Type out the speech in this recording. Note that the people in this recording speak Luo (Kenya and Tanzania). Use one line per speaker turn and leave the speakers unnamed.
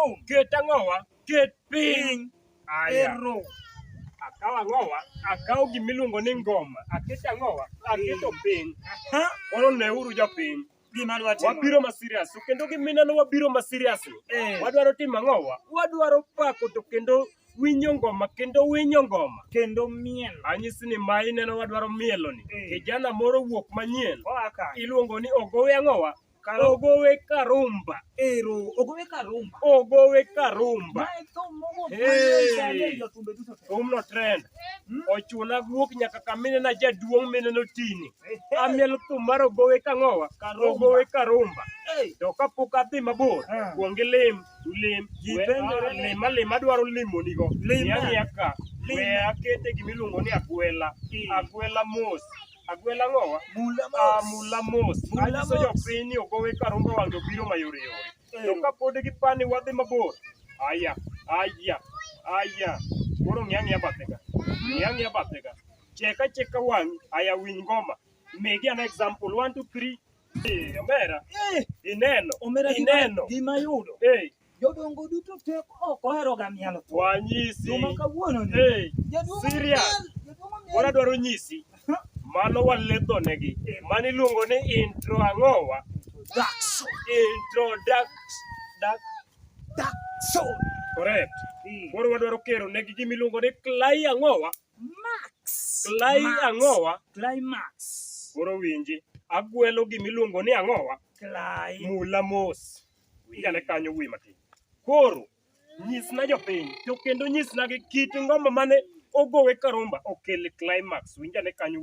Thum.
Ket ang'owa? Ket piny.
Piny.
Aya.
Ero.
Akaw ang'owa? Akaw gimiluongo ni ngoma. Aketo ang'owa? Aketo piny.
Ha?
Koro neuru jopiny.
Gima dwa timo.
Wabiro ma serious. To kendo gimineno wabiro ma serious ni.
Eh.
Wadwaro timo ang'owa? Wadwaro pako to kendo winjo ngoma kendo winjo ngoma.
Kendo miel.
Anyisi ni ma ineno wadwaro mielo ni.
Eh.
Kijana moro wuok manyien.
Oa ka.
Iluongo ni Ogowe ang'owa?
Karo-
Ogowe Karumba.
Ero. Ogowe karumba.
Ogowe Karumba.
Mae thum mowuok
Hey.
manyien sani e jothumbe duto te.
Thumno trend.
Hmm?
Ochuna wuok nyaka kaminena jaduong' mineno tini. Amielo thum mar Ogowe Kang'owa.
Karumba.
Ogowe Karumba.
Hey.
To kapok adhi mabor,
Ah.
kuong ilim, lim,
Ji
we-
penjore
ah,
ni-
lim alima adwaro limonigo.
Lima.
Ng'i ang'iya ka.
Lima.
We akete gimiluongo ni agwela.
Mm.
Agwela mos. Agwela ng'owa?
Mula
Ah,
mos.
mula mos.
Mula
Anyiso
mos.
jopiny ni Ogowe Karumba wang'e obiro mayore yore. To
Ero.
kapod gipani wadhi mabor. Aya, aya, aya. Koro ng'i ang'iya bathe ka. Ng'i ang'iya bathe ka. Cheka cheka wang'i. Aya winj ngoma. Migi an example. 1 2 3. Eh, omera.
Eh,
Ineno.
omera gima-
Ineno.
gima yudo.
Eh,
Jodongo duto te ok ohero ga mielo thum.
wanyisi.
Joma kawuono ni.
Eh,
Jaduong'
serious.
omiel, jaduong' omiel.
Koro adwaro nyisi. Mano waledhonegi. Mano iluongo ni intro ang'owa?
Introduction.
Introduction.
Introduction.
Correct.
Mm.
Koro wadwaro kero negi gima iluongo ni clay ang'owa?
Max.
Clay
Max.
ang'owa?
Climax.
Koro winji. Agwelo gima iluongo ni ang'owa?
Clay.
Mula mos. Winj ane kanyo wuoyi matin. Koro nyisna jopiny to kendo nyisna gi kit ngoma mane ogowe karumba okel climax. Winj ane kanyo wuoyi.